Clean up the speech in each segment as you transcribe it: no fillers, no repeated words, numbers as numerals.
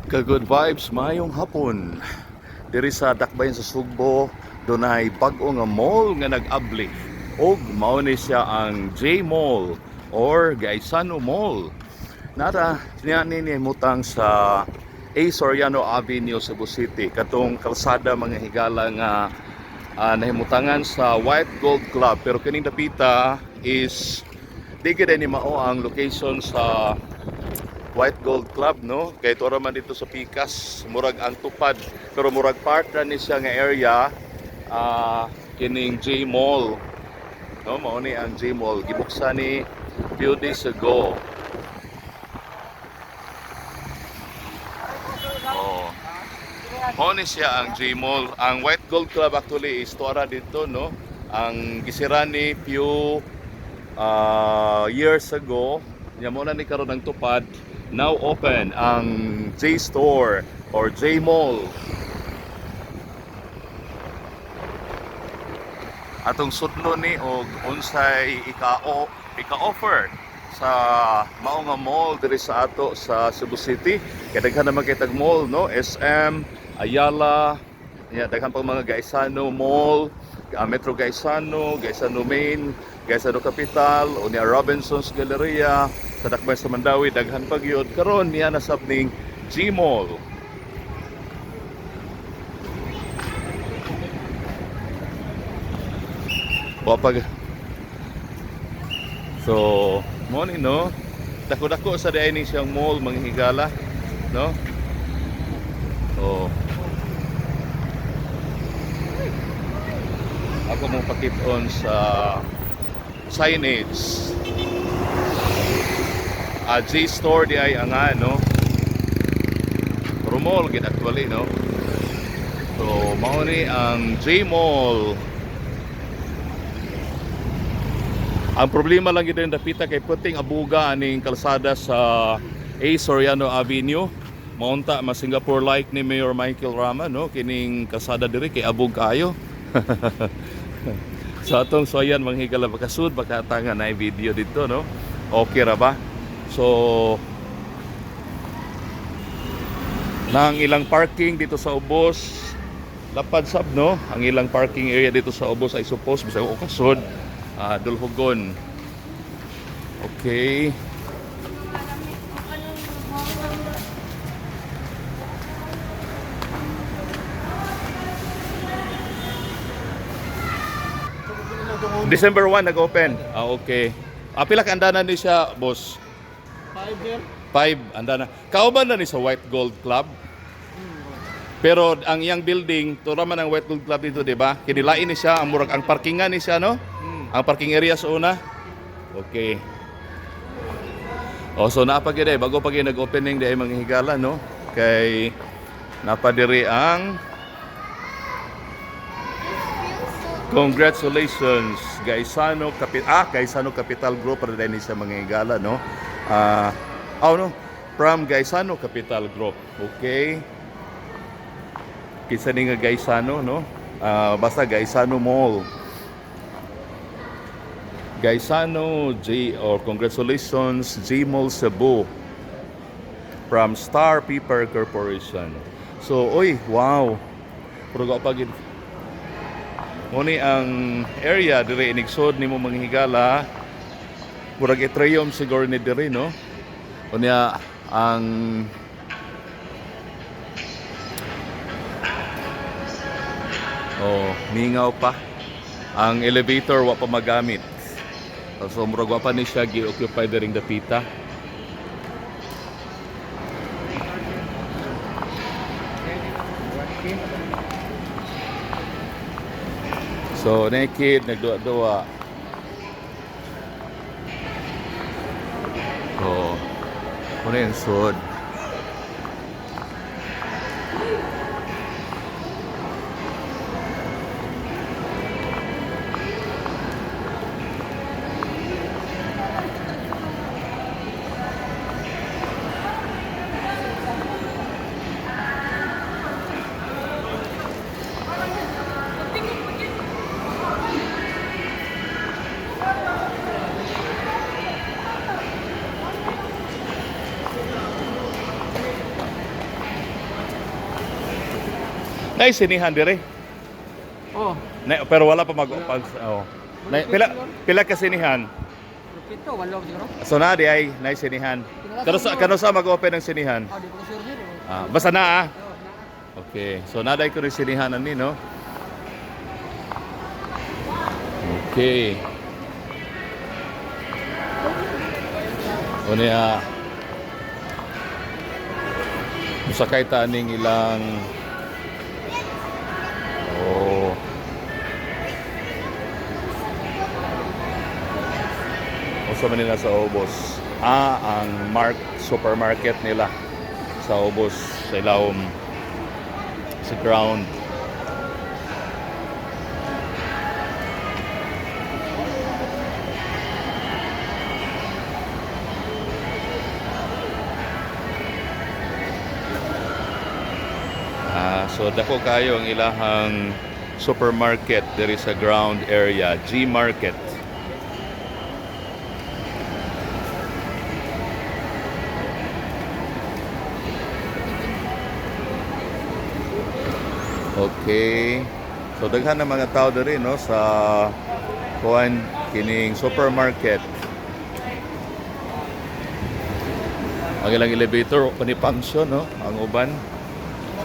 Ka good vibes, maayong hapon. Diri sa Dakbayan sa Sugbo, dunay bag-o nga mall nga nag-abli. Og mao ni siya ang J Mall or Gaisano Mall. Nara niya ni mutang sa A. Soriano Avenue, Cebu City, katong kalsada, mga higala, nga nahimutangan sa White Gold Club, pero kining dapita is di gid ni mao ang location sa White Gold Club, no? Kay tuwa man dito sa Pikas, murag ang tupad, pero murag part ra ni siya nga area, kining J Mall, no? Mao ni ang J Mall, gibuksan ni few days ago. Oh. Mao ni siya ang J Mall. Ang White Gold Club actually is tuara dito, no? Ang gisira ni few years ago. Nya mo na ni karon ang tupad. Now open ang J Store or J Mall. Atong sudlo ni og unsay ika-offer sa mao nga mall diri sa ato sa Cebu City. Kay daghan naman kay tag mall, no? SM, Ayala, ya, daghan pang mga Gaisano Mall, Metro Gaisano, Gaisano Main, Gaisano Capital, unya Robinsons Galleria, sa Dakbayan sa Mandaue, daghan pa gyud. Karon niya na sab ning G Mall. Wa pag. So, mo ni, no. Dako-dako sa diay ni siyang mall, mga higala, no? Oh. Ako mong pakit-on sa signage. J Store di ay ang no. Pero mall gid actually, no. So, mao ni ang J Mall. Ang problema lang gid yung dapita kay puting abuga aning kalsada sa A. Soriano Avenue. Maunta mas Singapore like ni Mayor Michael Rama, no, kining kalsada diri kay abog kayo. Sa atong soyan, mga higala, bakasud baka tanga na video dito, no. Okay ra ba? So nang ilang parking dito sa ubos, lapad sab, no, ang ilang parking area dito sa ubos ay suppose bisag o kasud, dulhugon. Okay. December 1 nag-open. Ah, okay. Pila ka andana ni siya, boss? 5 sir. 5 andana. Kauban na ni sa White Gold Club. Pero ang iyang building, tura man ang White Gold Club dito, di ba? Kinilain ni siya, ang murag ang parkingan ni siya, no? Ang parking area sa una. Okay. Oh, so naa pa gyud eh, bago pa gyud nag-opening di ay mga higala, no? Kay napadiri ang Congratulations, Gaisano Capital, Gaisano Capital Group para din sa mga higala, no? Oh no, from Gaisano Capital Group. Okay. Kinsa ni nga Gaisano, no? Basta Gaisano Mall. Gaisano J or congratulations J Mall Cebu from Star Paper Corporation. So, oy, wow. Puro ka pag Muni ang area dire inigsod nimo, mga higala. Murag atrium siguro ni dire, no? Unya ang oh, mingaw pa. Ang elevator wa pa magamit. So murag wa pa ni siya gi-occupy diring dapita. So naked nagduwa-duwa. So, muna yung sud. Nay sinihan dire. Oh, Nay, pero wala pa mag pag, oh. Nay, pila pila ka sinihan? pito, walo siguro. So na di ay nay sinihan. Kano sa mag-open ang sinihan? Oh, di ko sure, sir. Ah, basta na ah. Oh, na. Okay. So naday ko rin sinihan ani, no? Okay. Unya musakay ta aning ilang, oh. Usa man nila sa ubos. Ah, ang Mark Supermarket nila sa ubos, sa ilawom, sa ground. Ah, so dako kayo ang ilahang supermarket diri sa ground area, G Market. Okay. So daghan ng mga tao diri, no, sa kuan kining supermarket. Ang ilang elevator pa ni function, no, ang uban.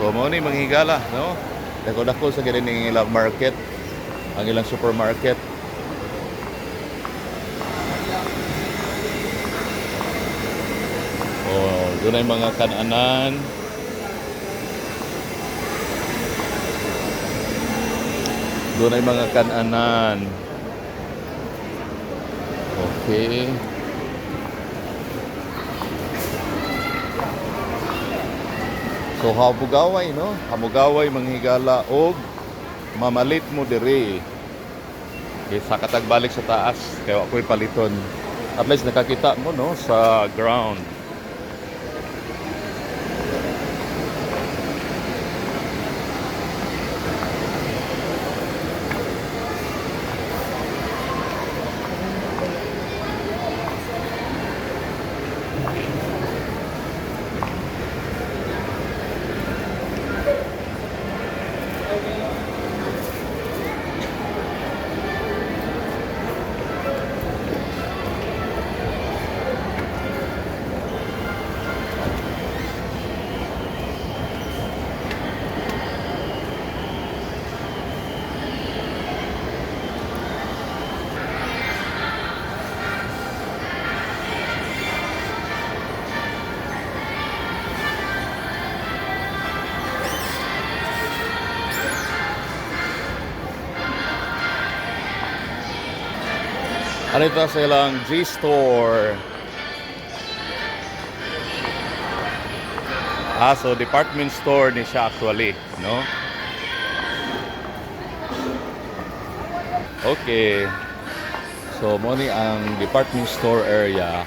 So mao ni manghigala, no. Dako-dako sa kining ilang market, ang ilang supermarket. Oh, doon ay mga kananan. Doon ay mga kananan. Okay. So hamugaway, no? Hamugaway manghigala og mamalit mo diri. Okay, sa katagbalik sa taas kay wa ko'y paliton. At least nakakita mo, no, sa ground. Ano ito sa ilang G-Store? Ah, so department store ni siya actually, no? Okay. So, mo ni ang department store area.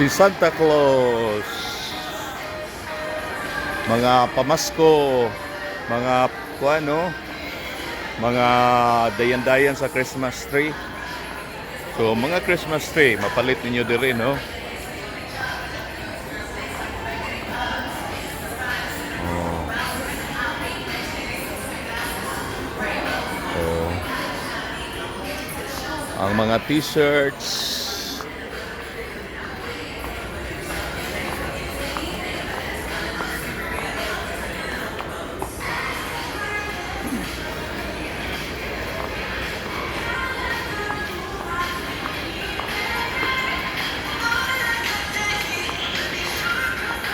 Si Santa Claus. Mga pamasko, mga kuano, mga dayan-dayan sa Christmas tree. So, mga Christmas tree, mapalit ninyo diri, no? Oh. Oh. Ang mga t-shirts.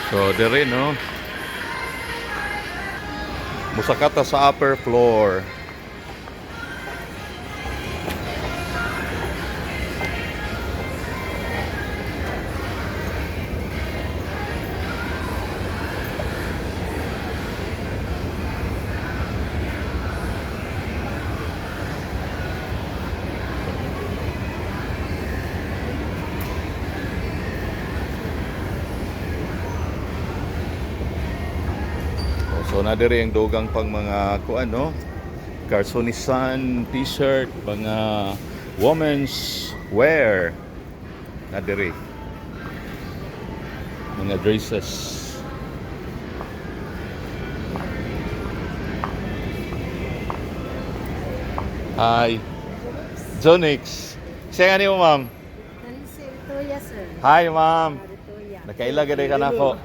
So, dire, no? Musakata sa upper floor. Oh, so So na diri ang dugang pang mga kuan, no? Carsonisan, t-shirt, mga women's wear na diri. Mga dresses. Hi. Jonix. Siya nga nimo, ma'am. Nancy Ritoya, sir. Hi, ma'am. Ritoya. Nakaila gani ka nako.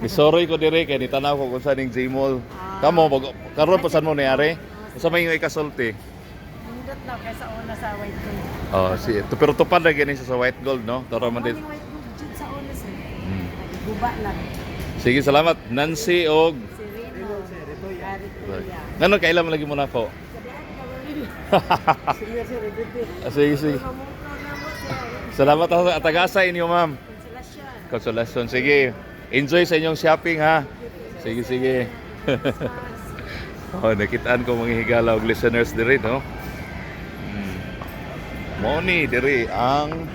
Isoroy ko dire kay nitanaw ko kung saan ning J-Mall. Kamo karon pa saan mo niari? Unsa may imong ikasulti? Nindot na kay sa una sa white gold. Oh, si to, pero tupad na gani siya sa white gold, no? Tara man Ano din. yung white gold jud sa una, sir? Guba lang. Sige, salamat Nancy og Si Reno. Ritoya. Ngano kaila man lagi mo nako? Senior sir, everyday. Ah, sige, sige. Mamungkaw na mo, sir. Salamat sa tagasa inyo, ma'am. Konsolasyon. Konsolasyon. Sige. Enjoy sa inyong shopping, ha. Sige, sige. Christmas. Oh, nakitaan ko mga higala og listeners diri, no? Mao ni diri ang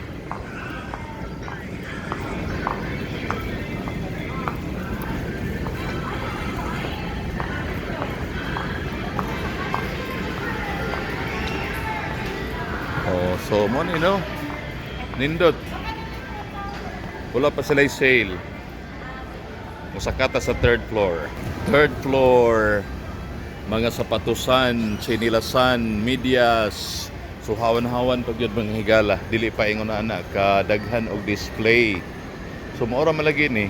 Oh, so mo ni, no? Nindot. Wala pa sila sale. Musakata sa third floor. Third floor, mga sapatusan, chinilasan, medyas. So hawan-hawan pag yun mga higala. Dili pa ingon na ana kadaghan og display. So maura malagi ni.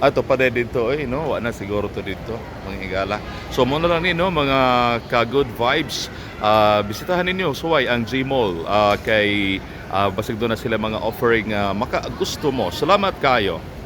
Ato pa dito eh, no? Wa na siguro to dito, mga higala. So mo na lang ni, no, mga ka good vibes. Ah, bisitahan ninyo suway ang G Mall, kay basig doon na sila mga offering maka gusto mo. Salamat kayo.